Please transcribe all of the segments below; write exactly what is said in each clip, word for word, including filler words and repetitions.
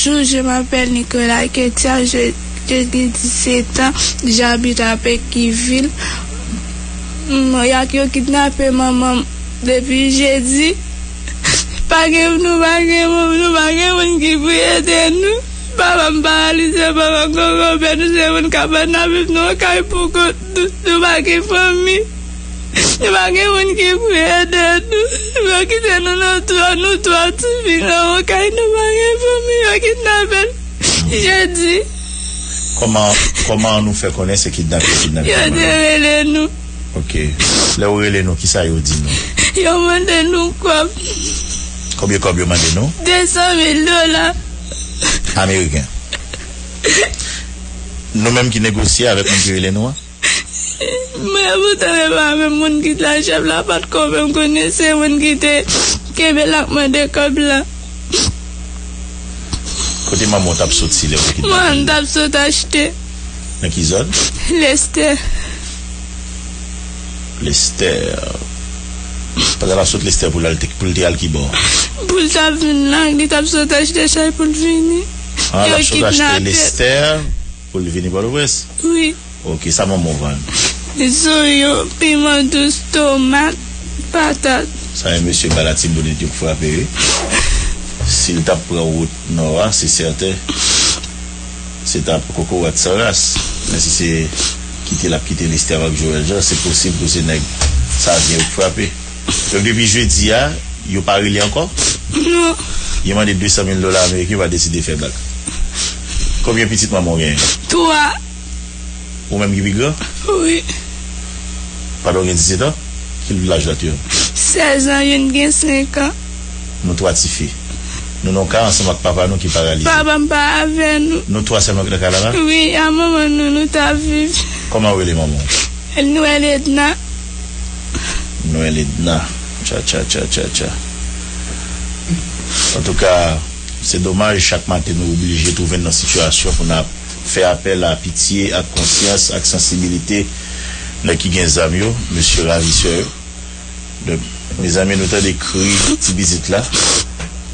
Bonjour, je m'appelle Nicolas Ketia, je, je gen disèt an, j'habite à Pékiville. Mm, y a, yo kidnape manman m depi jedi. Pa gen, nou pa gen, nou pa gen moun ki pou ede nou. Papa m paralize, papa m gon granpè, nou se moun k ap ann ap viv nan kay pou kont nou, nou pa gen fanmi. Nou pa gen moun ki pou ede nou. Yo kite nou nan twa, nou twa tifi nan yon kay, nou pa gen fanmi, yo kidnape n jedi. Kòman, kòman nou fè konnen se kidnape, kidnape? Yo te rele nou. Ok. Lè yo rele nou, kisa yo di nou? Yo mande nou kòb. Konbyen kòb yo mande nou? De san mil dola. Ameriken. Nou menm ki negosye avèk moun ki rele nou an? Mwen, poutan, se pa menm moun ki t la, chèf la pa t ko menm konnen se moun ki te kenbe l ak mande kòb la. Kote manman w t ap soti lè w te kidnape? Mwen, m t ap sot achte. Nan ki zòn? Lestè. Lestè. Pandan l ap sot Lestè pou l al te, pou l te al ki bò? Pou l t ap vin la, li t ap sot achte chay pou l vini. Ah, l ap sot achte Lestè pou l vini Pòtoprens? Wi. Ok, sa manman w vann? Zonyon, piman dous, tomat, patat. Sa yon mesye ba Latibonit yo k frape, wi. Si l t ap pran wout nò a, se sèten, se t ap kokorat san ras. Men si se kite l ap kite Lestè avèk Joel Jean, se posib pou se nèg Savyen yo k frape. Donk, depi jedi a, yo pa rele ankò? Non. Yo mande de san mil dola ameriken, yo pa deside fè bak. Konbyen pitit manman w genyen? Twa. Ou menm ki pi gran? Wi. Padan w gen disèt an? Ki laj lòt yo? Sèz an, youn gen senk an. Nou twa tifi. Nou nan yon kay ansanm ak papa nou ki paralize. Papa m pa avè nou. Nou twa sèlman ki nan kay la la? Wi, a manman nou, nou t ap viv. Kòman w rele manman w? Noël Edna. Noël Edna. Tcha, tcha, tcha, tcha, tcha. Antouka, se domaj, chak maten nou oblije twouve n nan sitiyasyon pou n ap fè apèl a pitye, ak konsyans, ak sansibilite nèg ki gen zam yo, mesye ravisè yo. Donk, mezanmi, nou tande kri ti pitit la.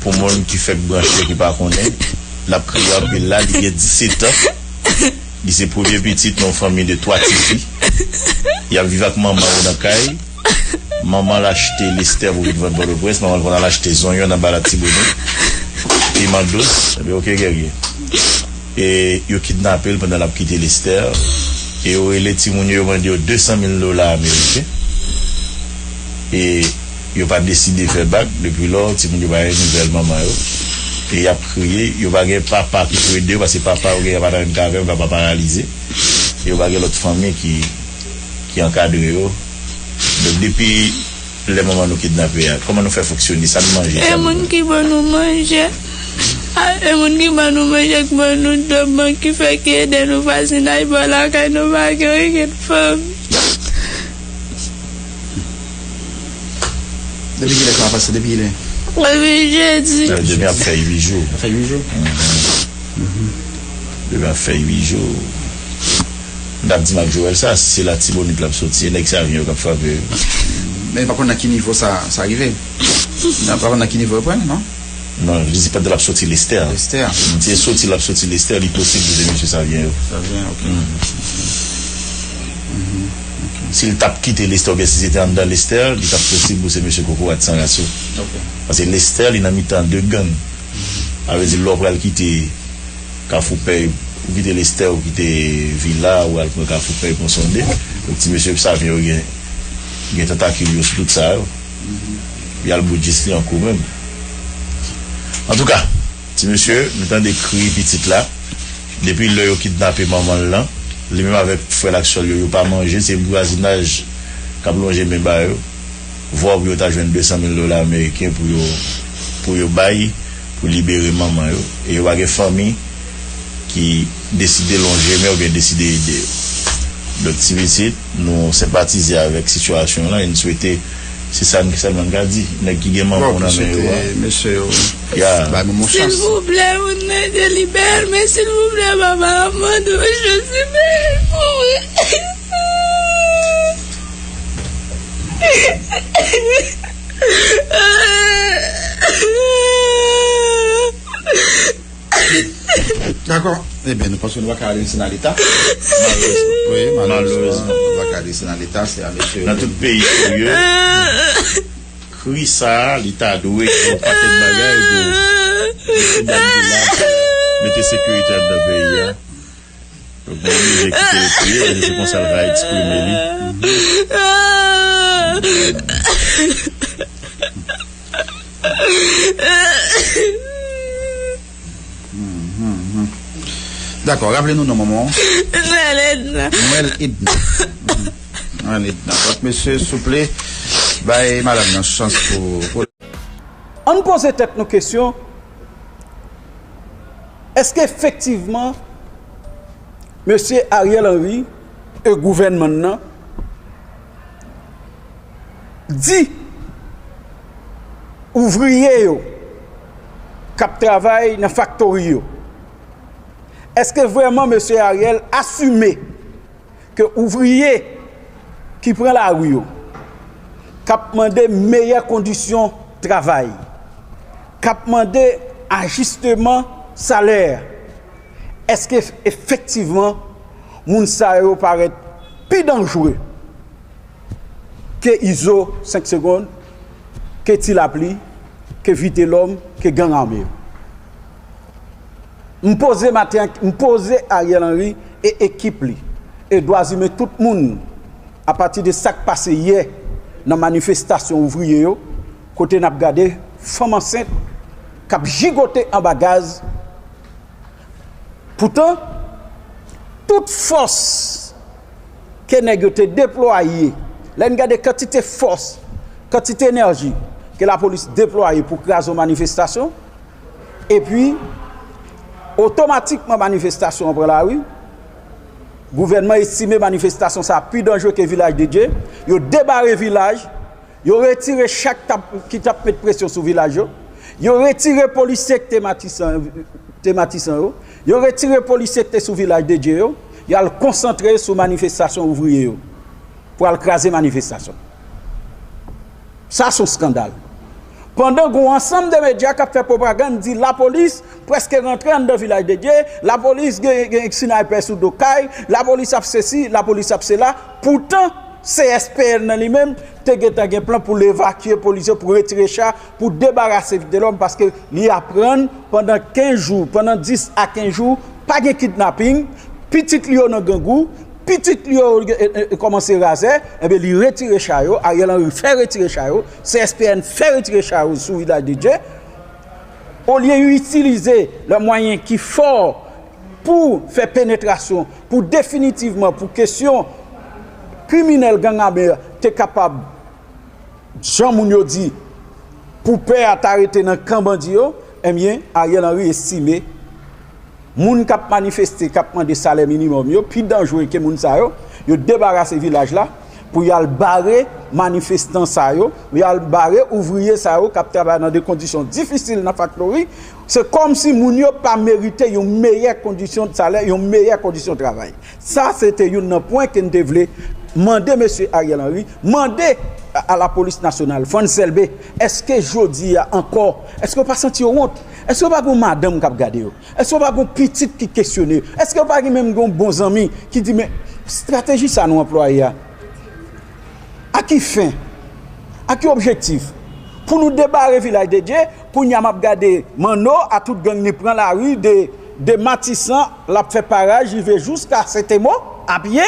Pou moun ki fèk branche, ki pa konnen, l ap kriye anpil la, li gen disèt an. Li se premye pitit nan yon fanmi de twa tifi. Y ap viv ak manman yo nan kay. Manman l achte Lestè pou vin vann Pòtoprens. Manman l konn al achte zonyon nan ba Latibonit. Piman dous. Ebyen, oke, gèrye. E yo kidnape l pandan l ap kite Lestè. E yo rele timoun yo, yo mande yo de san mil dola ameriken. E yo pa deside fè bak. Depi lò, timoun yo pa gen nouvèl manman yo. E y ap kriye, yo pa gen papa ki pou ede yo, paske papa yo gen pa t anyen ka fè, papa paralize. E yo pa gen lòt fanmi ki, ki ankadre yo. Donk, depi lè manman nou kidnape a, kòman nou fè fonksyone? Sa n manje? E moun ki ban nou manje. A, e moun ki ban nou manje, ki ban nou dòman, ki fè ki ede nou vwazinaj bò lakay nou pa gen okenn fanmi. Depi kilè sa ap pase? Depi kilè? Depi jedi. Depi ap fè uit jou. Ap fè uit jou? Mhm. Depi ap fè uit jou. M t ap di Mak Joel sa, si se Latibonit l ap soti, e nèg Savyen yo k ap frape. Men pa konn nan ki nivo sa, sa rive. Nan, pa konn nan ki nivo yo pran, non? Non, li di pandan l ap soti Lestè. Lestè. Si l soti, l ap soti Lestè, li posib pou se mesye Savyen yo. Savyen, ok. Mhm. Mhm, ok. Si l t ap kite Lestè, oubyen si se te anndan Lestè, li t ap posib pou se mesye kokorat san ras yo. Ok. Paske Lestè, li nan mitan de gang. Sa vle di, lè w pral kite Kafou Pèy, ou kite Lestè, ou kite Vila, ou al pran Kafou Pèy, pran Sonde. Donk, ti mesye Savyen yo gen, gen tantakil yo sou tout sa yo. Y al bout jis li an kou menm. Antouka, ti mesye, nou tande kri pitit la. Depi lè yo kidnape manman l lan, li menm avèk frè l ak sè l yo, yo pa manje, se vwazinaj k ap lonje men ba yo. Vwa pou yo ta jwenn de san mil dola ameriken pou yo, pou yo bay, pou libere manman yo. E yo pa gen fanmi ki deside lonje men oubyen deside ede yo. Donk, ti pitit, nou senpatize avèk sitiyasyon an lan e n swete, se sa n sèlman n ka di, nèg ki gen manman nan men yo a. Bon, nou swete mesye yo bay manman yon chans. Silvouplè, moun nan te libere, men silvouplè, papa, m mande w, Jezi, men, pou mwen. Dakò. Ebyen, nou panse nou pa ka ale rete nan leta. Malerezman, wi, malerezman, nou pa ka ale rete nan leta, se a mesye yo. Nan tout peyi serye, kri sa a, li ta dwe gen yon pakèt bagay pou mesye Danny Villard mete sekirite anndan peyi a. Donk, nou oblije kite l priye, paske se konsa l va eksprime li. Dakò, raple nou non manman. Noël Edna. Noël Edna. Noël Edna. Donk, mesye, souple, bay madanm nan chans pou, pou Ann poze tèt nou kesyon, èske efektivman mesye Ariel Henry e gouvènman nan di ouvriye yo k ap travay nan faktori yo, èske vrèman mesye Ariel asime ke ouvriye ki pran lari yo, k ap mande meyè kondisyon travay, k ap mande ajisteman salè, èske efektivman moun sa yo parèt pi danjre ke Izo senk segonn, ke Ti Lapli, ke Vitelòm, ke gang ame yo? M poze maten an, m poze Ariel Henry e ekip li, e dwazimen tout moun, apati de sa k pase yè nan manifestasyon ouvriye yo, kote n ap gade fanm ansent k ap jigote anba gaz. Poutan, tout fòs ke nèg yo te deplwaye, lè n gade kantite fòs, kantite enèji ke lapolis deplwaye pou kraze yon manifestasyon, epi otomatikman manifestasyon an pran lari, gouvènman estime manifestasyon sa a pi danjre ke Vilaj de Dye, yo debare vilaj, yo retire cha k t ap, ki t ap met presyon sou vilaj yo. Yo retire polisye k te Matisan, te Matisan yo. Yo retire polisye k te sou Vilaj de Dye yo. Y al konsantre sou manifestasyon ouvriye yo pou al kraze manifestasyon. Sa se yon eskandal. Pandan gen yon ansanm de medya k ap fè pwopagann di lapolis prèske rantre anndan Vilaj de Dye, lapolis gen, gen snaypè sou do kay, lapolis ap sesi, lapolis ap sela. Poutan, C S P N nan li menm te gentan gen plan pou l evakye polis yo, pou retire cha, pou debarase Vitelòm, paske li aprann pandan kenz jou, pandan dis a kenz jou, pa gen kidnaping, pitit li yo nan grangou, pitit li yo, e, e, e, kòmanse razè, enben li retire cha yo, Ariel Henry fè retire cha yo, C S P N fè retire cha yo sou Vilaj de Dye. Olye yo itilize lè mwayen ki fò pou fè penetrasyon, pou definitivman, pou kesyon kriminèl gang ame te kapab, jan moun yo di, pou pè a ta rete nan kan bandi yo, ebyen, Ariel Henry estime moun k ap manifeste, k ap mande salè minimòm yo, pi danjre ke moun sa yo, yo debarase vilaj la, pou y al bare manifestan sa yo, pou y al bare ouvriye sa yo k ap travay nan de kondisyon difisil nan faktori. Se kòmsi moun yo pa merite yon meyè kondisyon salè, yon meyè kondisyon travay. Sa, se te youn nan pwen ke n te vle mande mesye Ariel Henry, mande a, a lapolis nasyonal, Frantz Elbé, èske jodi a ankò, èske yo pa santi yo wont? Èske yo pa gen yon madanm k ap gade yo? Èske yo pa gen yon pitit ki kesyone yo? Èske yo pa gen menm gen yon bon zanmi ki di, men, estrateji sa nou anplwaye a, a ki fen? A ki objektif? Pou nou debare Vilaj de Dye, kounye a m ap gade Manno a tout gang li pran lari de, de Matisan, l ap fè paraj, rive jiska Sentemo, a pye.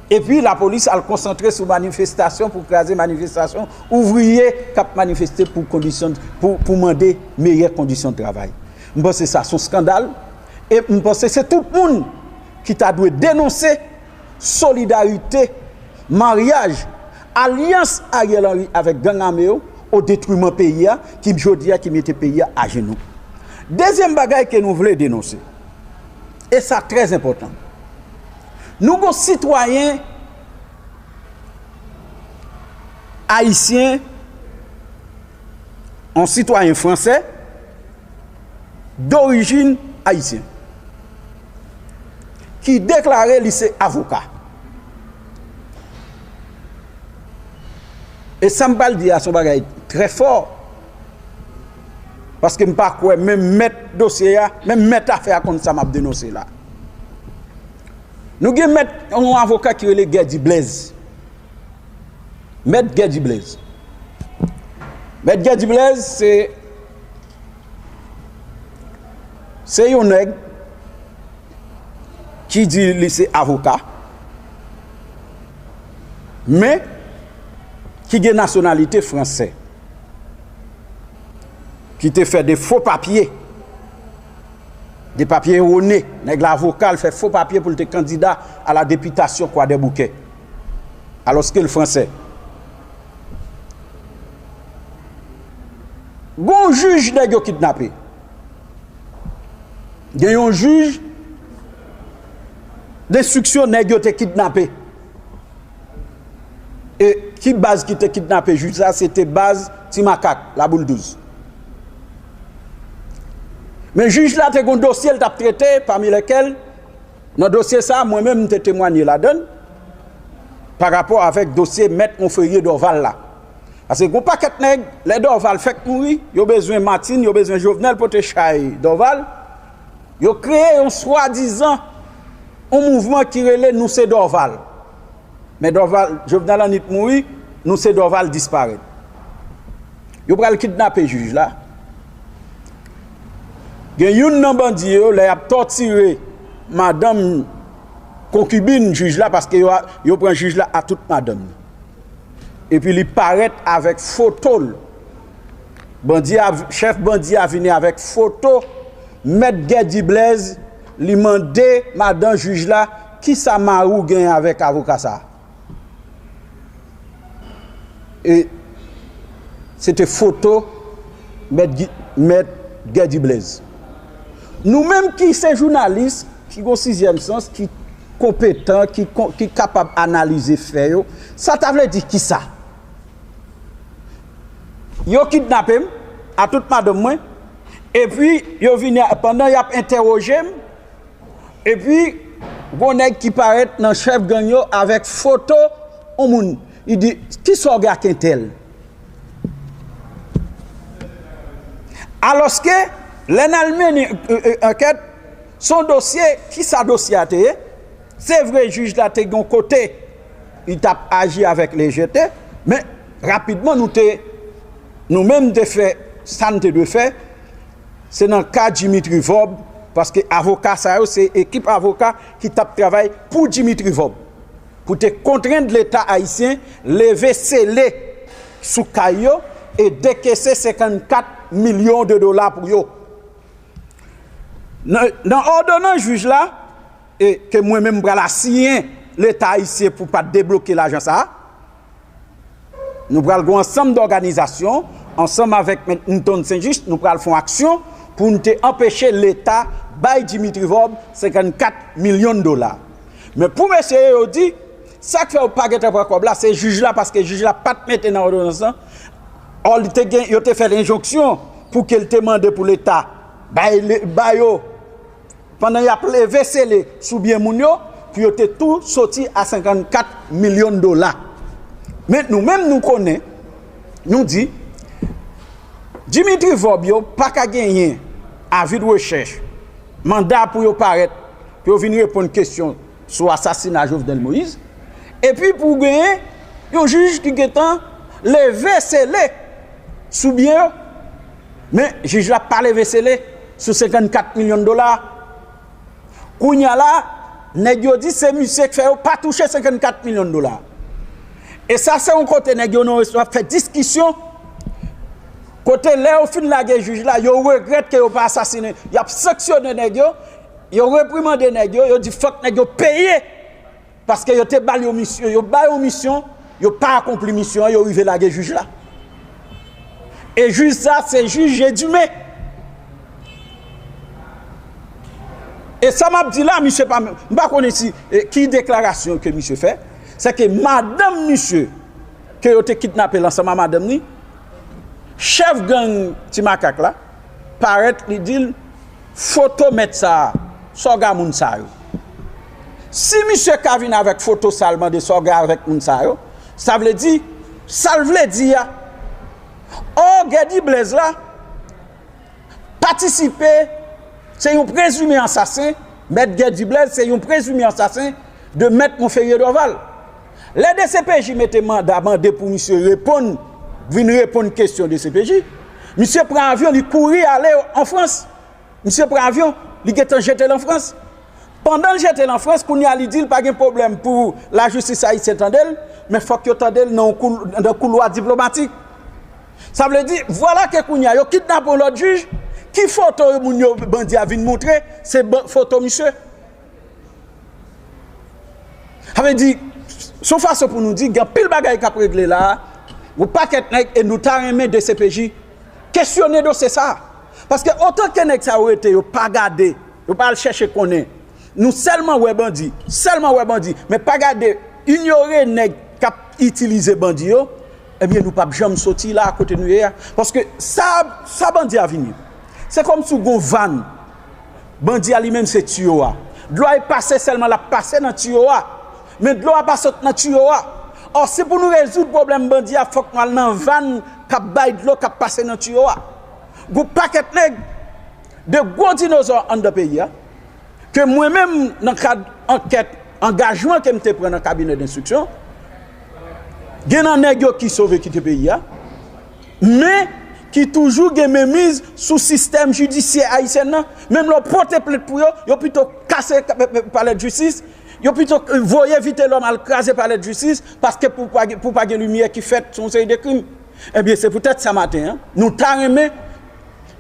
Epi lapolis al konsantre sou manifestasyon pou kraze manifestasyon ouvriye k ap manifeste pou kondisyon, pou, pou mande meyè kondisyon travay. M panse sa se yon eskandal. E m panse se tout moun ki ta dwe denonse solidarite, maryaj, alyans Ariel Henry avèk gang ame yo o detriman peyi a, ki jodi a ki mete peyi a ajenou. Dezyèm bagay ke nou vle denonse, e sa trè enpòtan, nou gon sitwayen ayisyen, yon sitwayen fransè, dorijin ayisyen, ki deklare li se avoka. E sa m pral di a se yon bagay trè fò. Paske m pa kwè menm mèt dosye a, menm mèt afè a konn sa m ap denonse la. Nou gen mèt, yon avoka ki rele Guerdy Blaise. Mèt Guerdy Blaise. Mèt Guerdy Blaise, se, se yon nèg ki di li se avoka, men ki gen nasyonalite fransè, ki te fè de fo papye, de papye ewone. Nèg la avoka, l fè fo papye pou l te kandida a la depitasyon Kwadèboukè, alòske l fransè. Gon jij nèg yo kidnape. Gen yon jij denstriksyon nèg yo te kidnape. E ki baz ki te kidnape jij sa? Se te baz Ti Makak, Laboul Douz. Men jij la te gon dosye l t ap trete, pami lèkèl, nan dosye sa, mwen menm, m te temwanye ladan l, pa rapò avèk dosye Mèt Monferrier Dorval la. Paske gon pakèt nèg, lè Dorval fèk mouri, yo bezwen Martine, yo bezwen Jovenel pote chay Dorval. Yo kreye yon swadizan, yon mouvman ki rele Nou Se Dorval. Men Dorval, Jovenel annik mouri, Nou Se Dorval disparèt. Yo pral kidnape jij la. Gen youn nan bandi yo, lè y ap tòtire madanm konkibin jij la, paske yo, yo pran jij la a tout madanm li. Epi li parèt avèk foto l. Bandi a, chèf bandi a vini avèk foto Mèt Guerdy Blaise, li mande madan jij la, "Kisa mari w genyen avèk avoka sa a?" E se te foto Mèt Gi-, Mèt Guerdy Blaise. Nou menm ki se jounalis, ki gon sizyèm sans, ki konpetan, ki kon-, ki kapab analize fè yo, sa ta vle di kisa? Yo kidnape m, a tout madanm mwen, epi yo vini, pandan y ap entèwoje m, epi gon nèg ki parèt nan chèf gang yo avèk foto yon moun. Li di, "Kisa w gen ak entèl?" Alòske, lè n al mennen, e, e, ankèt, se yon dosye, kisa dosye a te ye? Se vre, jij la te gen yon kote, li t ap aji avèk lejète, men rapidman, nou te, nou menm, te fè sa n te dwe fè, se nan ka Dimitri Vorbe, paske avoka sa yo, se ekip avoka ki t ap travay pou Dimitri Vorbe, pou te kontrend Leta ayisyen leve sele sou kay yo e dekese senkannkat milyon de dola pou yo. Nan, nan òdonans jij la, e ke mwen menm m pral asiyen Leta ayisyen pou pa debloke lajan sa a, nou pral gen yon ansanm dòganizasyon, ansanm avèk Mèt Newton Saint-Just, nou pral fè yon aksyon pou n te anpeche Leta bay Dimitri Vorbe senkannkat milyon dola. Men pou mesye yo, yo di, sa k fè yo pa gentan pran kòb la, se jij la, paske jij la pa t mete nan òdonans lan, ò, li te gen, yo te fè l enjonksyon pou ke l te mande pou Leta bay, bay yo, pandan y ap leve sele sou byen moun yo, pou yo te tou soti a senkannkat milyon dola. Men nou menm, nou konnen, nou di, Dimitri Vorbe yo pa ka genyen avi de rechèch, manda pou yo parèt, pou yo vin reponn kesyon sou asasina Jovenel Moïse, epi pou genyen yon jij ki gentan leve sele sou byen yo. Men jij la pa leve sele sou senkannkat milyon dola. Kounye a la, nèg yo di se misye k fè yo pa touche senkannkat milyon dola. E sa se yon kote nèg yo nan resto ap fè diskisyon. Kote lè yo fin lage jij la, yo regrèt ke yo pa asasinen. Y ap sanksyone nèg yo, yo reprimande nèg yo, yo di fòk nèg yo peye. Paske yo te ba l yon misyon, yo ba yo misyon, yo pa akonpli misyon an, yo rive lage jij la. E jij sa, se jij Jedime. E sa m ap di la, misye pa, m pa konnen si, e, ki deklarasyon ke misye fè, se ke madanm misye, ke yo te kidnape l ansanm a madanm li, chèf gang Ti Makak la, parèt, li di l, "Foto mèt sa a, sa w gen a moun sa yo?" Si misye ka vin avèk foto sa l mande sa w gen avèk moun sa yo, sa vle di, sa l vle di a, ò, Guerdy Blaise la, patisipe, se yon prezime ansasen, Mèt Guerdy Blaise se yon prezime ansasen de Mèt Monferrier Dorval. Lè D C P J mete manda, mande pou misye reponn, vin reponn kesyon D C P J, misye pran avyon, li kouri ale an Frans. Misye pran avyon, li gentan jete l an Frans. Pandan l jete l an Frans, kounye a li di l pa gen pwoblèm pou lajistis ayisyen tande l, men fòk yo tande l nan yon kou-, nan koulwa diplomatik. Sa vle di, vwala ke kounye a yo kidnape yon lòt jij, ki foto moun yo, bandi a vin montre, se ban-, foto misye. Sa vle di, se yon fason pou nou di, gen anpil bagay k ap regle la a, yon pakèt nèg, e nou ta renmen D C P J kesyone dosye sa a. Paske otan ke nèg sa yo rete, yo pa gade, yo pa al chèche konnen, nou sèlman wè bandi, sèlman wè bandi, men pa gade, inyore nèg k ap itilize bandi yo, ebyen nou p ap janm soti la kote nou ye a. Paske sa, sa bandi a vini, se kòmsi w gen yon vàn. Bandi a li menm se tiyo a. Dlo a e pase sèlman l ap pase nan tiyo a. Men dlo a pa sot nan tiyo a. Ò, si pou nou rezoud pwoblèm bandi a, fòk nou al nan vàn k ap bay dlo k ap pase nan tiyo a. Gon pakèt nèg, de gwo dinozò anndan peyi a, ke mwen menm nan kad ankèt, angajman ke m te pran nan kabinè denstriksyon, gen nan nèg yo ki sove kite peyi a, men ki toujou gen menmiz sou sistèm jidisyè ayisyen nan. Menm lè w pote plent pou yo, yo pito kase palè jistis, yo pito voye Vitelhomme al kraze palè jistis, paske pou pa gen, pou pa gen limyè ki fèt sou yon seri de krim. Ebyen, se poutèt sa maten an, nou ta renmen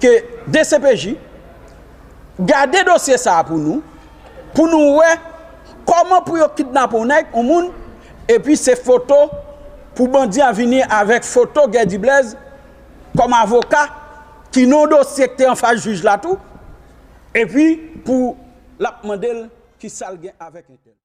ke D C P J gade dosye sa a pou nou, pou nou wè kòman pou yo kidnape yon nèg, yon moun, epi se foto, pou bandi a vini avèk foto Guerdy Blaise kòm avoka ki nan yon dosye ki te anfas jij la tou, epi pou l ap mande l ki sa l gen avèk entèl.